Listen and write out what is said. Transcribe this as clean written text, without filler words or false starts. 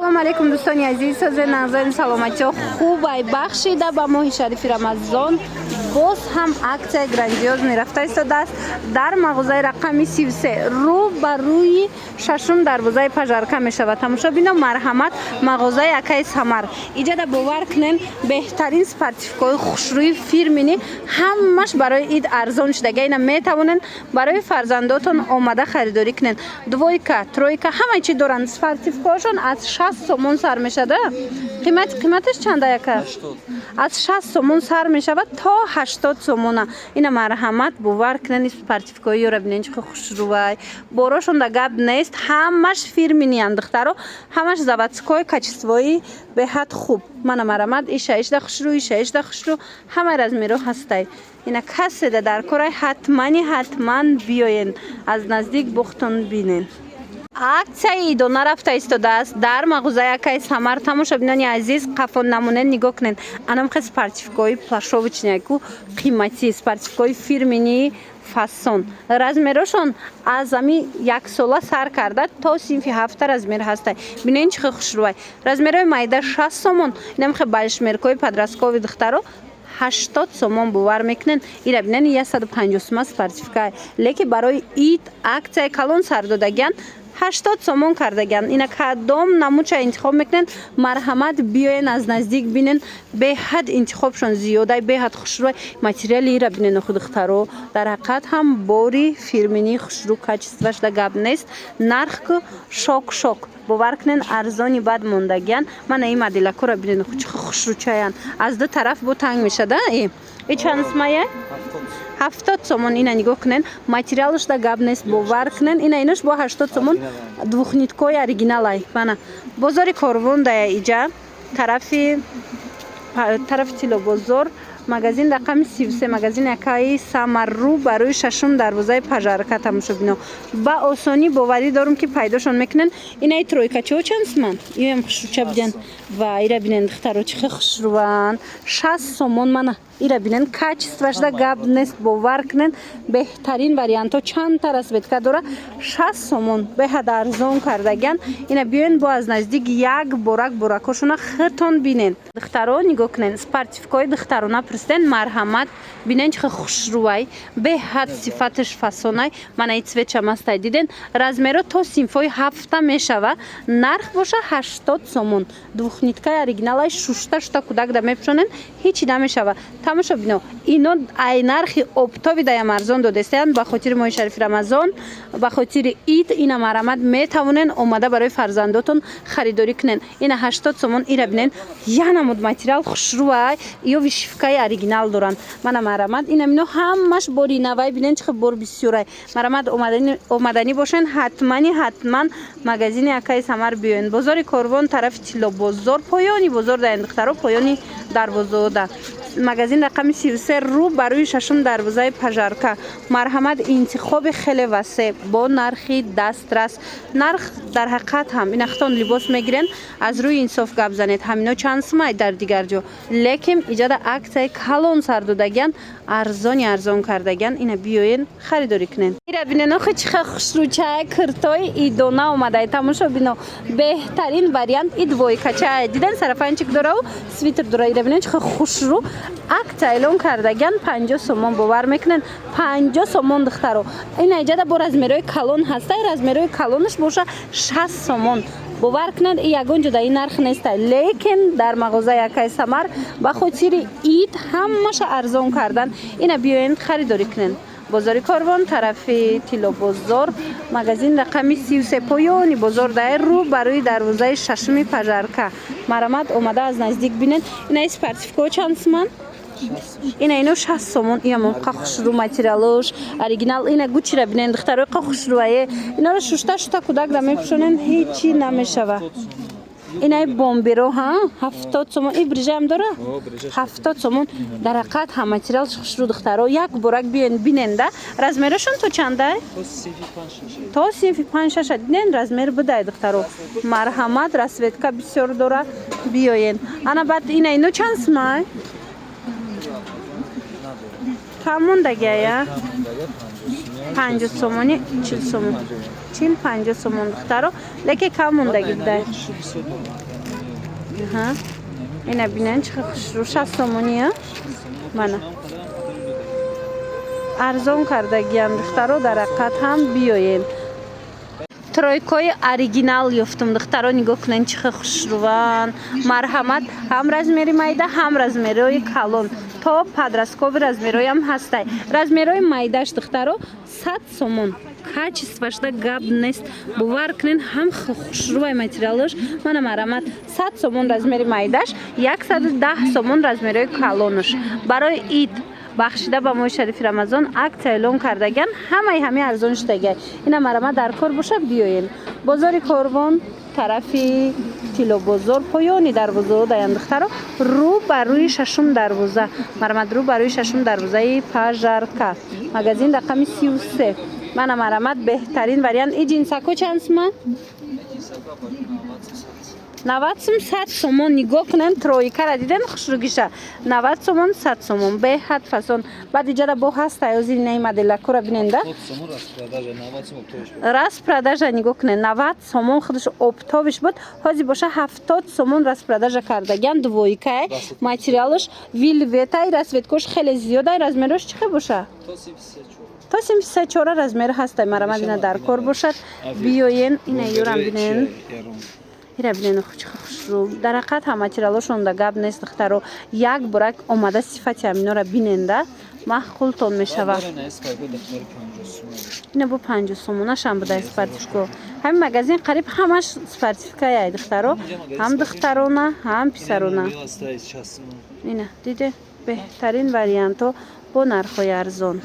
Ассалому алайкум, дӯстони азиз, созе нағзани, саломатиҳо хубай. Бахшида ба моҳи шарифи Рамазон боз ҳам аксияи грандиозный рафта истодааст дар мағозаи рақами 33, рӯ ба рӯи шашум дарвозаи Пожарка мешавад. Тамошобино, марҳамат, мағозаи акаи Самар. Иҷада, бовар кунен, беҳтарин спортивкаҳои хушрӯи фирменный ҳамаш барои ид арзон шудага. Ина метавонен барои фарзандотон омада харидорӣ кунен. Двойка, тройка, ҳама чи доранд. Спортивкаҳошон аз 60 сомон сар мешада. Қиматаш чанда, яка? Аз 60 сомон сар мешавад то 80 сомона. Ина марҳамат, бовар кунен, спортивкаҳои ёра бинен, чӣ хушрӯвай. Борошон да гап нест, ҳамаш фирменныян, духтаро, ҳамаш заводской, качествои беҳад хуб. Мана, марҳамат, иша ишда хушрӯ, иша ишда хушрӯ, ҳамаи размеро ҳастай. Ина каседа дар корай, ҳатмани ҳатман биёен, аз наздик бухтон бинен. Аксияи идона рафта истодааст дар мағозаи акаи Самар. Тамошобинони азиз, қафо намонен, нигоҳ кунед. Анамхе спортивкаҳои плащёвочныйку, қиматӣ, спортивкаҳои фирменный фасон. Размерошон аз ами яксола сар карда то синфи ҳафта размер ҳастай. Бинен, чӣ хел хушрӯвай. Размерҳои майда 60 сомон. Инамхе башмеркҳои подростковый, духтаро, 80 сомон. Бовар мекунен, ира бинен, 150 сума спортивка, лекин барои ид аксияи калон сар додагиян, 80 сомон кардагиян. Ина кадом намуча интихоб мекунен, марҳамат, биёен, аз наздик бинен. Беҳад интихобшон зиёдай, беҳад хушрӯй. Материали ира бинен охи, духтаро, дар ҳақиқат ҳам бори фирменный, хушрӯ, качествоаш да гап нест. Нарх ку шок шок, бовар кунен, арзони бад мондагиян. Мана ин моделакора бинен, чӣ хушрӯчаян. Аз ду тараф бо танг мешада. И чанд сумая? 70 сомон. Ина нигоҳ кунен, материалаш да гап нест, бовар кунен. Ина инош бо 80 сомон, двухниткои оригиналай. Мана, бозори Корвон дая иҷа, тарафи Тиллобозор, магазин рақами 33, магазин якаи Самарру, барои шашум дарвозаи Пожарка. Тамошобино, ба осонӣ, боварӣ дорум, ки пайдошон мекунен. Инаи тройкачаҳо чанд суман? Иам хушрӯча биден ва ира бинен, духтаро, чӣ хел хушрӯванд. 60 сомон. Мана, ира бинен, качествоашда гап нест, бовар кунен, беҳтарин вариантҳо. Чандта расцветка дора, 60 сомон, беҳад арзон кардагиян. Ина биёен, бо аз наздик як борак боракҳошона хиртон бинен. Духтаро, нигоҳ кунен, спортивкаҳои духтарона пурсиден, марҳамат, бинен, чӣ хел хушрӯвай, беҳад сифаташ фасонай. Мана и цветшам ҳастай, диден? Размеро то синфҳои ҳафта мешава. Нарх боша 80 сомон. Двухниткаи оригиналай, шушта шута кӯдак да мепӯшонен, ҳечи намешава. Тамошобино, ино ай нархи оптовый даям арзон додестаянд ба хотири моҳи шарифи Рамазон, ба хотири ид. Ина марҳамат, метавонен омада барои фарзандотон харидорӣ кунен. Ина 80 сомон. Ира бинен, я намуд материал хушрӯвай, ё вышивкаи оригинал доранд. Мана, марҳамат, ина мино ҳамаш бори навай. Бинен, чӣ хел бор бисёрай. Марҳамат, омаданӣ бошен, ҳатмани ҳатман магазини акаи Самар биёен. Бозори Корвон, тарафи Тиллобозор, поёни бозор даен, духтаро, поёни дарвозода, магазин рақами 33, рӯ барои шашум дарвозаи Пожарка. Марҳамат, интихоби хеле васеъ бо нархи дастрас. Нарх дар ҳақиқат ҳам инахтон либос мегирен, аз рӯи инсоф гап занед, ҳамино чанд сумай дар дигар ҷо? Лекин иҷода аксияи калон сардодагиян, арзони арзон кардагиян. Ина биёен, харидорӣ кунен. Ира бинен охи, чӣ хел хушрӯчая киртои идона омадай. Тамошо бино, беҳтарин вариант и двойкачая. Диден, сарафанчик дорау свитер дора. Ира бинен, чӣ хел хушрӯ. Акция эълон кардагиян, 50 сомон. Бовар мекунен, 50 сомон, духтаро. Ина иҷада бо размерҳои калон ҳастай, размерҳои калонаш боша 60 сомон. Бовар кунед, и ягон ҷо дар ин нарх неста, лекин дар мағозаи акаи Самар ба хотири ид ҳамаша арзон кардан. Ина биёен, харидорӣ кунен. Бозори Корвон, тарафи Тиллобозор, магазин рақами 33, поёни бозор дай, рӯ барои дарвозаи шашуми Пожарка. Марҳамат, омада аз наздик бинен. Ина спортивкаҳо чанд суман? Ина ино 60 сомон. Иам қа хушрӯ, материалош оригинал. Ина гучира бинен, духтарои, қа хушрӯае. Инаро шушта шута кӯдак да мепӯшонен, ҳечи намешава. Инаи бомберо ҳа 70 сомон. И брижаам дора, 70 сомон. Дар ҳақиқат ҳам материалш хушрӯ. Духтаро, як борак биёен, бинен да. Размерашон то чандай? То синфи панҷ шаша. Динен, размер будай, духтаро, марҳамат. Расцветка бисёр дора, биёен. Ана баъд ина ино чанд сумай? Тамондагия. 50 сомонӣ, 40 сомон, 40-50 сомон, духтаро, лекин кам мондагӣ будай. Ина бинен, чӣ хушрӯ, 60 сомонӣ. Мана, арзон кардагиам, духтаро, дар ҳақиқат ҳам биёен. Тройкои оригинал ёфтум, духтаро, нигоҳ кунен, чӣ хел хушрӯван. Марҳамат, ҳам размери майда, ҳам размерои калон, то подростковый размероям ҳастай. Размерои майдаш, духтаро, 100 сомон. Качествошда гап нест, бовар кунен, ҳам хушрӯвай материалош. Мана, марҳамат, 100 сомон размери майдаш, 110 сомон размерои калонош. Барои ид бахшида ба моҳи шарифи Рамазон аксия эълон кардагиан, ҳамаи ҳамин арзон шудагиай. Ина, марҳамат, дар кор боша, биёен. Бозори Корвон, тарафи Тиллобозор, поёни дарвозао даян, духтаро, рӯ ба рӯи шашум дарвоза. Марҳамат, рӯ ба рӯи шашум дарвозаи Пажарка, магазин рақами 33. Мана, марҳамат, беҳтарин вариант. И ҷинсако чанд суман? 90 сум, 100 сомон. Нигоҳ кунем, тройкара дидем, хушругиша, 90 сомон, 100 сомон, беҳад фасон. Баъд иҷара бо ҳаста ёзи наи моделакура биненда, распродажа. Нигоҳ кунед, 90 сомон худаш оптовиш буд, ҳозир боша 70 сомон распродажа кардагиан. Двойкае, материалаш вельветай, расцветкош хеле зиёдай. Размерош чӣ хел боша? То 34 размер ҳастай. Марҳамат, ина дар кор бошад, биёен. Ина юрам бинен, ира бинен, чӣ хушрӯ. Дар ҳақиқат ҳам материалошон да гап нест, духтаро. Як борак омада сифати ҳаминора биненда, маъқултон мешавад. Ина бо 50 сомонашам буда спортивко. Ҳамин магазин қариб ҳамаш спортивкаяй, духтаро, ҳам духтарона, ҳам писарона. Ина диде, беҳтарин вариантҳо бо нархҳои арзон.